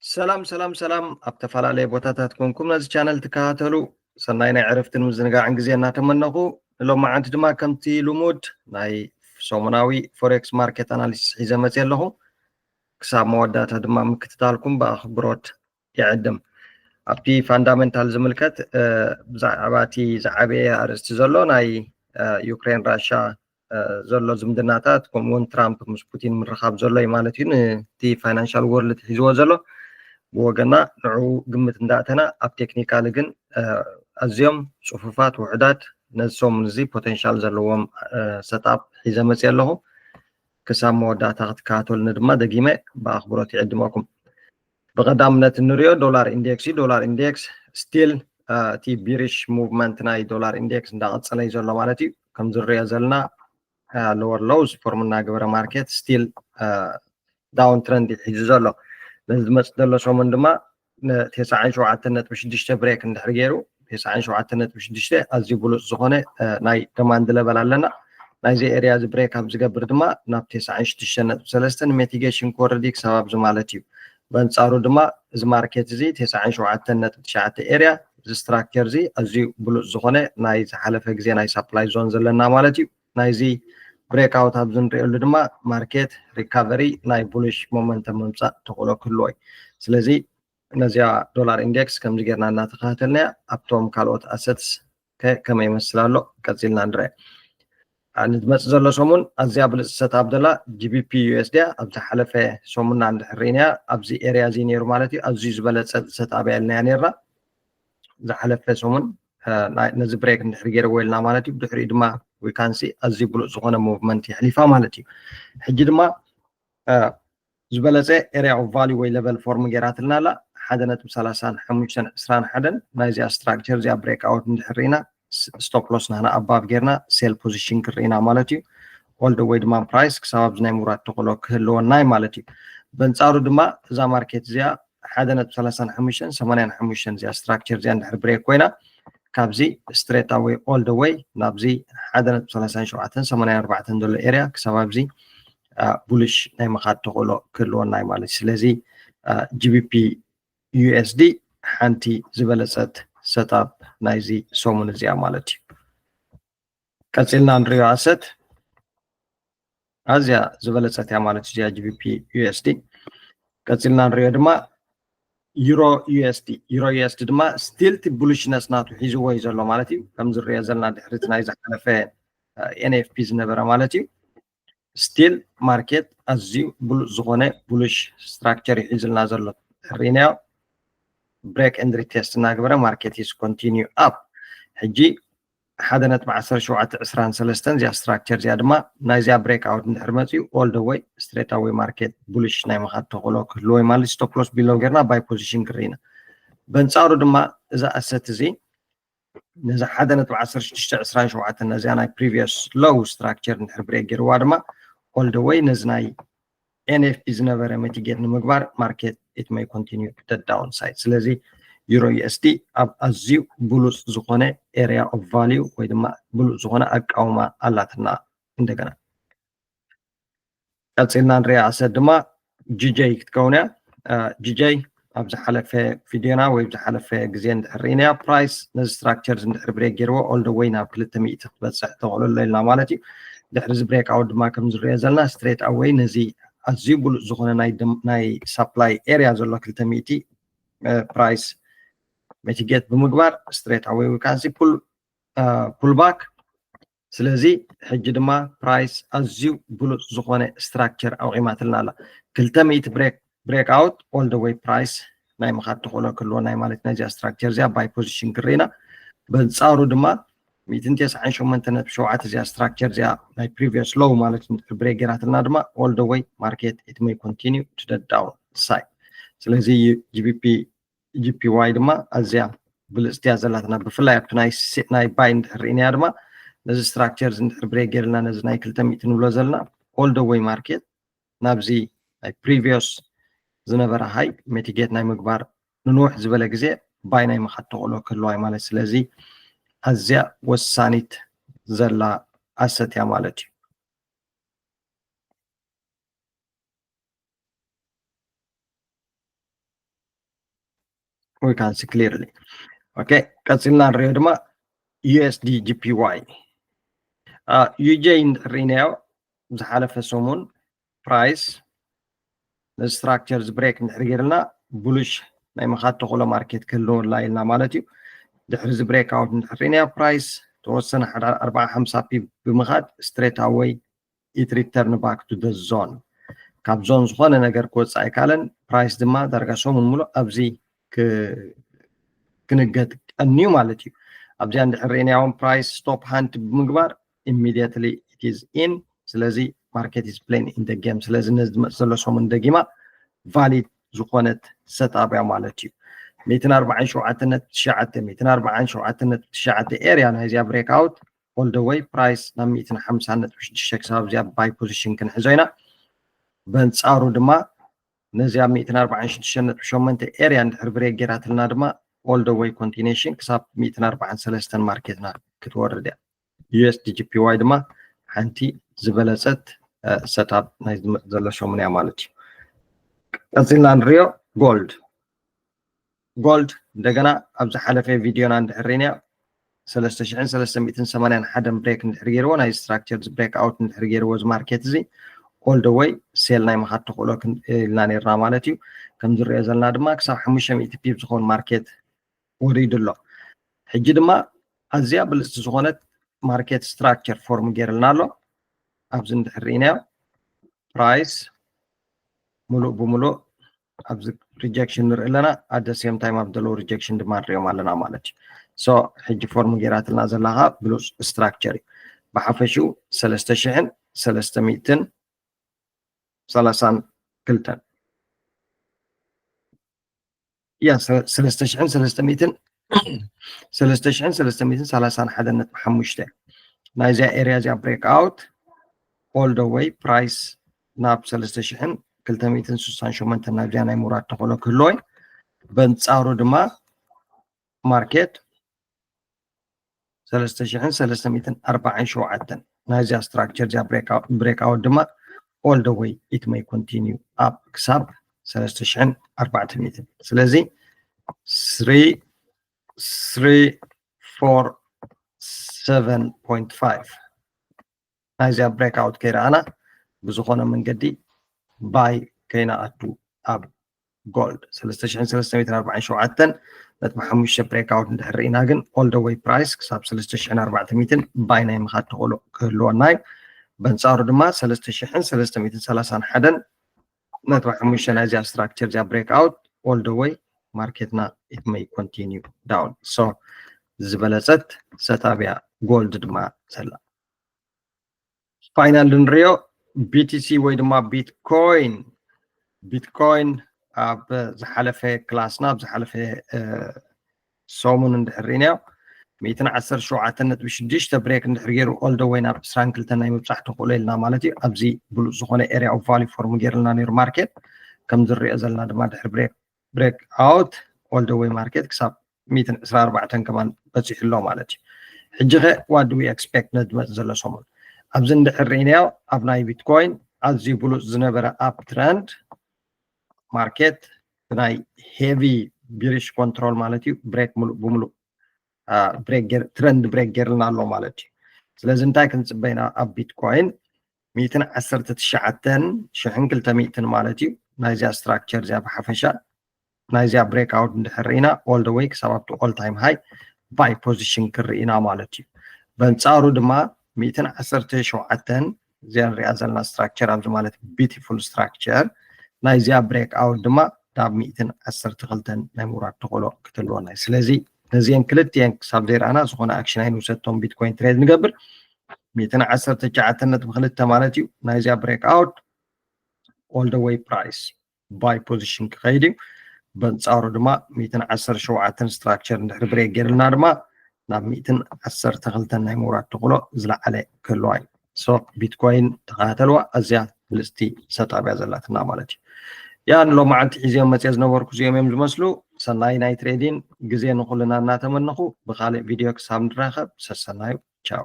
ሰላም ሰላም ሰላም፣ ኣብ ተፈላለየ ቦታታት ኮንኩም ነዚ ቻነል ትከታተሉ ሰናይ ናይ ዕረፍትን ምዝንጋዕን ግዜ እናተመነኹ፣ ንሎማዓንቲ ድማ ከምቲ ልሙድ ናይ ሰሙናዊ ፎሬክስ ማርኬት ኣናሊሲስ ሒዘ መፅየ ኣለኹ። ክሳብ መወዳእታ ድማ ምክትታልኩም ብኣኽብሮት ይዕድም። ኣብቲ ፋንዳመንታል ዝምልከት ብዛዕባ እቲ ዝዓበየ ኣርእስቲ ዘሎ ናይ ዩክሬን ራሻ ዘሎ ዝምድናታት፣ ከምኡውን ትራምፕ ምስ ፑቲን ምርኻብ ዘሎ እዩ ማለት እዩ፣ ነቲ ፋይናንሻል ወርልድ ሒዝዎ ዘሎ። ብወገና ንዕኡ ግምት እንዳእተና፣ ኣብ ቴክኒካሊ ግን ኣዝዮም ፅፉፋት ውሑዳት ነዚ ሰሙን እዚ ፖቴንሻል ዘለዎም ሰትኣፕ ሒዘ መፅየ ኣለኹ። ክሳብ መወዳእታ ክትከታተሉኒ ድማ ደጊመ ብኣኽብሮት ይዕድመኩም። ብቐዳምነት እንሪኦ ዶላር ኢንዴክስ እዩ። ዶላር ኢንዴክስ ስቲል እቲ ቢሪሽ ሙቭመንት ናይ ዶላር ኢንዴክስ እንዳቐፀለ እዩ ዘሎ ማለት እዩ። ከም ዝሪኦ ዘለና ሎወር ሎውስ ፎርም እናገበረ ማርኬት ስቲል ዳውን ትረንድ እዩ ሒዙ ዘሎ። ነዚ ዝመፅእ ዘሎ ሰሙን ድማ ን ተስዓን ሸውዓተን ነጥቢ ሽዱሽተ ብሬክ እንድሕር ገይሩ፣ ተስዓን ሸውዓተን ነጥቢ ሽዱሽተ ኣዝዩ ብሉፅ ዝኾነ ናይ ደማንድ ለቨል ኣለና። ናይዚ ኤርያ እዚ ብሬክ ኣብ ዝገብር ድማ ናብ ተስዓን ሽዱሽተ ነጥቢ ሰለስተ ን ሚቲጌሽን ክወርድ እዩ ክሳብ ኣብዚ ማለት እዩ። በንፃሩ ድማ እዚ ማርኬት እዚ ተስዓን ሸውዓተን ነጥቢ ትሽዓተ ኤርያ፣ እዚ ስትራክቸር እዚ ኣዝዩ ብሉፅ ዝኾነ ናይ ዝሓለፈ ግዜ ናይ ሳፕላይ ዞን ዘለና ማለት እዩ። ናይዚ ብሬክ ኣውት ኣብዚ ንሪእሉ ድማ ማርኬት ሪካቨሪ ናይ ቡሊሽ ሞመንተም ምምፃእ ተኽእሎ ክህልዎ እዩ። ስለዚ ነዚኣ ዶላር ኢንዴክስ ከምዚ ጌርና እናተኸታተልናያ ኣብቶም ካልኦት ኣሰትስ ከ ከመይ ይመስል ኣሎ ቀፂልና ንርአ። ንዝመፅእ ዘሎ ሰሙን ኣዝያ ብልፅ ሰትኣፕ ዘላ ጂቢፒ ዩኤስዲ እያ። ኣብ ዝሓለፈ ሰሙንና እንድሕር ርኢናያ ኣብዚ ኤርያ እዚ ነይሩ ማለት እዩ። ኣዝዩ ዝበለፀ ሰትኣፕ እያ ኢልናያ ነይርና። ዝሓለፈ ሰሙን ነዚ ብሬክ እንድሕር ገይርዎ ኢልና ማለት እዩ። ብድሕሪኡ ድማ ዊካንሲ ኣዝዩ ብሉፅ ዝኾነ ሙቭመንት የሕሊፋ ማለት እዩ። ሕጂ ድማ ዝበለፀ ኤርያ ኦፍ ቫልዩ ወይ ለቨል ፎርም ገይራትልና ኣላ። ሓደ ነጥቢ ሰላሳን ሓሙሽተን ዕስራን ሓደን ናይዚኣ ስትራክቸር እዚኣ ብሬክ ኣውት እንድሕር ርኢና ስቶፕ ሎስ ናህና ኣባቭ ጌርና ሴል ፖዚሽን ክርኢና ማለት እዩ። ኦል ደ ወይ ድማ ፕራይስ ክሳብ ኣብዚ ናይ ምውራድ ተኽእሎ ክህልወና እዩ ማለት እዩ። በንፃሩ ድማ እዛ ማርኬት እዚኣ ሓደ ነጥቢ ሰላሳን ሓሙሽተን ሰማንያን ሓሙሽተን እዚኣ ስትራክቸር እዚኣ እንድሕር ብሬክ ኮይና ካብዚ ስትሬት ኣወይ ኦል ደ ወይ ናብዚ ሓደ ነጥቢ ሰላሳን ሸውዓተን ሰማንያን ኣርባዕተን ዘሎ ኤርያ ክሳብ ኣብዚ ቡልሽ ናይ ምኻድ ተኽእሎ ክህልወና እዩ ማለት እዩ። ስለዚ ጂቢፒ ዩኤስዲ ሓንቲ ዝበለፀት ሰትኣፕ ናይዚ ሰሙን እዚኣ ማለት እዩ። ቀፂልና ንሪኦ ኣሰት ኣዝያ ዝበለፀት እያ ማለት እዩ እዚኣ ጂቢፒ ዩኤስዲ። ቀፂልና ንሪኦ ድማ ዩሮ ዩኤስዲ። ዩሮ ዩኤስዲ ድማ ስቲል እቲ ቡልሽነስ ናቱ ሒዝዎ እዩ ዘሎ ማለት እዩ። ከም ዝሪኦ ዘለና ድሕሪ እቲ ናይ ዝሓለፈ ኤንኤፍፒ ዝነበረ ማለት እዩ። ስቲል ማርኬት ኣዝዩ ብሉፅ ዝኾነ ቡልሽ ስትራክቸር እዩ ሒዝልና ዘሎ። ርኢናዮ ብሬክ ኤንድ ሪቴስት እናገበረ ማርኬት ኢዝ ኮንቲኒዩ ኣፕ። ሕጂ ሓደ ነጥቢ ዓሰርተ ሸውዓተ ዕስራን ሰለስተን እዚኣ ስትራክቸር እዚኣ ድማ ናይዚኣ ብሬክ ኣውት እንድሕር መፅዩ ኦል ደ ወይ ስትሬት ኣወይ ማርኬት ቡልሽ ናይ ምኻድ ተኽእሎ ክህልዎ ማለት ስቶፕ ሎስ ቢሎ ጌርና ባይ ፖዚሽን ክርኢና። በንፃሩ ድማ እዚ ኣሰት እዚ ነዚ ሓደ ነጥቢ ዓሰርተ ሽዱሽተ ዕስራን ሸውዓተን ነዚኣ ናይ ፕሪቪየስ ሎው ስትራክቸር እንድሕር ብሬክ ገይርዋ ድማ ኦል ደ ወይ ነዚ ናይ ኤንኤፍፒ ዝነበረ ሚቲጌት ንምግባር ማርኬት ኢት መይ ኮንቲኒዩ ደ ዳውን ሳይድ። ስለዚ ዩሮ ዩኤስዲ ኣብ ኣዝዩ ብሉፅ ዝኾነ ኤርያ ኦፍ ቫልዩ ወይ ድማ ብሉፅ ዝኾነ ኣቃውማ ኣላትና። እንደገና ቀፂልና ንሪኣ ኣሰት ድማ ጂጀይ ክትከውን እያ። ጂጀይ ኣብ ዝሓለፈ ቪድዮና ወይ ኣብ ዝሓለፈ ግዜ እንድሕር ርኢናያ ፕራይስ ነዚ ስትራክቸር እንድሕር ብሬክ ገይርዎ ኦል ደ ወይ ናብ ክልተ ሚእቲ ክትበፅሕ ተኽእሎ ኣሎ ኢልና ማለት እዩ። ድሕሪ እዚ ብሬክ ኣውት ድማ ከም ዝሪኦ ዘለና ስትሬት ኣወይ ነዚ ኣዝዩ ብሉፅ ዝኾነ ናይ ደም- ናይ ሳፕላይ ኤርያ ዘሎ ክልተ ሚእቲ ፕራይስ ሚቲጌት ብምግባር ስትሬት ኣወይ ዊ ካን ሲ ፑል ፑል ባክ። ስለዚ ሕጂ ድማ ፕራይስ ኣዝዩ ብሉፅ ዝኾነ ስትራክቸር ኣውቂማትልና ኣላ። ክልተ ሚእቲ ብሬክ ብሬክ ኣውት ኦል ደ ወይ ፕራይስ ናይ ምኻድ ተኽእሎ ክህልወና እዩ ማለት ናይዚኣ ስትራክቸር እዚኣ ባይ ፖዚሽን ክርኢና። በንፃሩ ድማ ሚእትን ተስዓን ሸሞንተን ነጥቢ ሸውዓተ እዚኣ ስትራክቸር እዚኣ ናይ ፕሪቪየስ ሎው ማለት እንድሕር ብሬክ ገይራትልና ድማ ኦል ደ ወይ ማርኬት ኢት መይ ኮንቲኒዩ ቱ ደ ዳውን ሳይድ። ስለዚ ጂቢፒ ጂፒዋይ ድማ ኣዝያ ብልፅቲ እያ ዘላትና። ብፍላይ ኣብቲ ናይ ሴ- ናይ ባይ እንድሕር ርኢናያ ድማ ነዚ ስትራክቸር እዚ እንድሕር ብሬክ ገይርልና ነዚ ናይ ክልተ ሚእቲ ንብሎ ዘለና ኦል ደ ወይ ማርኬት ናብዚ ናይ ፕሪቪየስ ዝነበረ ሃይ ሚቲጌት ናይ ምግባር ንንውሕ ዝበለ ግዜ ባይ ናይ ምኻድ ተኽእሎ ክህልዋ እዩ ማለት። ስለዚ ኣዝያ ወሳኒት ዘላ ኣሰት እያ ማለት እዩ። We can see clearly. Okay, ቀፂልና ንሪኦ ድማ U S D J P Y። U J እንድሕር ርኢናዮ ዝሓለፈ ሰሙን ፕራይስ ነዚ ስትራክቸር እዚ ብሬክ እንድሕር ገይርልና ብሉሽ ናይ ምኻድ ተኽእሎ ማርኬት ክህልወላ ኢልና ማለት እዩ። ድሕሪ እዚ ብሬክ ኣውት እንድሕር ርኢናዮ ፕራይስ ተወሰነ ሓደ ኣርባዓ ሓምሳ ፒፕ ብምኻድ ስትሬት ኣወይ it return back to the zone። ካብ ዞን ዝኾነ ነገር ክወፅእ ኣይካለን። ፕራይስ ድማ ዳርጋ ሰሙን ሙሉእ ኣብዚ ክ- ክንገጥ ቀንዩ ማለት እዩ። ኣብዚኣ እንድሕር ርኢናዮም ፕራይስ ስቶፕ ሃንት ብምግባር immediately it is in። ስለዚ market is playing in the game። ስለዚ ነዚ ዝመፅ ዘሎ ሰሙን ደጊማ ቫሊድ ዝኾነት ሰትኣፕ እያ ማለት እዩ። ሚእትን ኣርባዓን ሸውዓተን ነጥቢ ትሽዓተ፣ ሚእትን ኣርባዓን ሸውዓተን ነጥቢ ትሽዓተ ኤርያ ናይዚኣ ብሬክ ኣውት all the way ፕራይስ ናብ ሚእትን ሓምሳን ነጥቢ ሽዱሽተ ክሳብ እዚኣ ባይ ፖዚሽን ክንሕዞ ኢና። በንፃሩ ድማ ነዚኣ ሚእትን ኣርባዓን ሽዱሽተ ነጥቢ ሸሞንተ ኤርያ እንድሕር ብሬክ ጌራትልና ድማ all the way ኮንቲኒሽን ክሳብ ሚእትን ኣርባዓን ሰለስተን ማርኬትና ክትወርድ እያ። U S D J P Y ድማ ሓንቲ ዝበለፀት ሰትኣፕ ናይ ዝመፅ ዘሎ ሰሙን እያ ማለት እዩ። ቀፂልና ንሪኦ ጎልድ። ጎልድ እንደገና ኣብ ዝሓለፈ ቪድዮና እንድሕር ርኢናዮ ሰለስተ ሽሕን ሰለስተ ሚእትን ሰማንያን ሓደን ብሬክ እንድሕር ገይርዎ ናይ ስትራክቸር ብሬክ ኣውት እንድሕር ገይርዎ እዚ ማርኬት እዚ all the way ሴል ናይ ምኻድ ተኽእሎ ክን- ኢልና ነርና ማለት እዩ። ከም ዝሪኦ ዘለና ድማ ክሳብ ሓሙሽተ ሚእቲ ፒፕ ዝኾን ማርኬት ወሪዱ ኣሎ። ሕጂ ድማ ኣዝያ ብልፅቲ ዝኾነት ማርኬት ስትራክቸር ፎርም ገይርልና ኣሎ። ኣብዚ እንድሕር ርኢናዮ ፕራይስ ሙሉእ ብሙሉእ ኣብዚ ሪጀክሽን ንርኢ ኣለና። At the same time ኣብ ዘለዉ ሪጀክሽን ድማ ንሪኦም ኣለና ማለት እዩ። So ሕጂ ፎርም ገይራትልና ዘላ ብሉፅ ስትራክቸር እዩ። ብሓፈሽኡ ሰለስተ ሽሕን ሰለስተ ሚእትን ሰላሳን ክልተን እያ። ሰለስተ ሽሕን ሰለስተ ሚእትን ሰለስተ ሽሕን ሰለስተ ሚእትን ሰላሳን ሓደን ነጥቢ ሓሙሽተ ናይዚኣ ኤርያ እዚኣ ብሬክ ኣውት all the way ፕራይስ ናብ ሰለስተ ሽሕን ክልተ ሚእትን ስሳን ሸሞንተን ናብዚኣ ናይ ምውራድ ተኽእሎ ክህልዎ እዩ። በንፃሩ ድማ ማርኬት ሰለስተ ሽሕን ሰለስተ ሚእትን ኣርባዓን ሸውዓተን ናይዚኣ ስትራክቸር እዚኣ ብሬክ ኣውት ድማ all the way it may continue up ክሳብ ሰለስተ ሽሕን ኣርባዕተ ሚእትን። ስለዚ three three four seven point five ናይዚኣ ብሬክ ኣውት ከይረኣና ብዝኾነ መንገዲ ባይ ከይንኣቱ ኣብ ጎልድ ሰለስተ ሽሕን ሰለስተ ሚእትን ኣርባዓን ሸውዓተን ነጥቢ ሓሙሽተ ብሬክ ኣውት እንድሕር ርኢና ግን all the way ፕራይስ ክሳብ ሰለስተ ሽሕን ኣርባዕተ ሚእትን ባይ ናይ ምኻድ ተኽእሎ ክህልወና እዩ። በንፃሩ ድማ ሰለስተ ሽሕን ሰለስተ ሚእትን ሰላሳን ሓደን ነጥቢ ሓሙሽተ ናይዚኣ ስትራክቸር እዚኣ ብሬክ ኣውት all the way ማርኬትና it may continue down። So ዝበለፀት ሰትኣፕ እያ ጎልድ ድማ ዘላ። ፋይናል እንሪኦ ቢ ቲ ሲ ወይ ድማ ቢትኮይን። ቢትኮይን ኣብ ዝሓለፈ ክላስና ኣብ ዝሓለፈ ሰሙን እንድሕር ርኢናዮ ሚእትን ዓሰርተ ሸውዓተን ነጥቢ ሽዱሽተ ብሬክ እንድሕር ገይሩ all the way ናብ ዕስራን ክልተን ናይ ምብፃሕ ተኽእሎ ኢልና ማለት እዩ። ኣብዚ ብሉፅ ዝኾነ ኤርያ ኦፍ ቫልዩ ፎርም ገይርልና ነይሩ ማርኬት። ከም ዝሪኦ ዘለና ድማ ድሕሪ ብሬክ ብሬክ ኣውት all the way ማርኬት ክሳብ ሚእትን ዕስራን ኣርባዕተን ከማን በፂሑ ኣሎ ማለት እዩ። ሕጂ ኸ what do we expect ነዚ ዝመፅእ ዘሎ ሰሙን? ኣብዚ እንድሕር ርኢናዮ ኣብ ናይ ቢትኮይን ኣዝዩ ብሉፅ ዝነበረ ኣፕ ትረንድ ማርኬት ብናይ ሄቪ ቢሪሽ ኮንትሮል ማለት እዩ ብሬክ ሙሉእ ብሙሉእ ትረንድ ብሬክ ገይርልና ኣሎ ማለት እዩ። ስለዚ እንታይ ክንፅበይና ኣብ ቢትኮይን ሚእትን ዓሰርተ ትሽዓተን ሽሕን ክልተ ሚእትን ማለት እዩ ናይዚኣ ስትራክቸር እዚኣ ብሓፈሻ ናይዚኣ ብሬክ ኣውት እንድሕር ርኢና all the way ክሳብ ኣብቲ all time high ባይ ፖዚሽን ክርኢና ማለት እዩ። በንፃሩ ድማ ሚእትን ዓሰርተ ሸውዓተን እዚኣ ንሪኣ ዘለና ስትራክቸር ኣብዚ ማለት ቢቲፉል ስትራክቸር ናይዚኣ ብሬክ ኣውት ድማ ናብ ሚእትን ዓሰርተ ክልተን ናይ ምውራድ ተኽእሎ ክትህልወና እዩ። ስለዚ ነዚአን ክልቲአን ክሳብ ዘይረኣና ዝኾነ ኣክሽን ኣይንውሰድ። እቶም ቢትኮይን ትሬድ ንገብር ሚእትን ዓሰርተ ትሽዓተን ነጥቢ ክልተ ማለት እዩ ናይዚኣ ብሬክ ኣውት all the way ፕራይስ ባይ ፖዚሽን ክኸይድ እዩ። በንፃሩ ድማ ሚእትን ዓሰርተ ሸውዓተን ስትራክቸር እንድሕር ብሬክ ገይርልና ድማ ናብ ሚእትን ዓሰርተ ክልተን ናይ ምውራድ ተኽእሎ ዝለዓለ ክህልዋ እዩ። So ቢትኮይን ተኸታተልዋ፣ ኣዝያ ብልፅቲ ሰትኣፕ እያ ዘላትና ማለት እዩ። ያ ንሎማዓንቲ ሒዝዮም መፅየ ዝነበርኩ እዚኦም እዮም ዝመስሉ። ሰናይ ናይ ትሬዲን ግዜ ንኹልና እናተመነኹ ብኻልእ ቪድዮ ክሳብ ንራኸብ ሰሰናዩ። ቻው።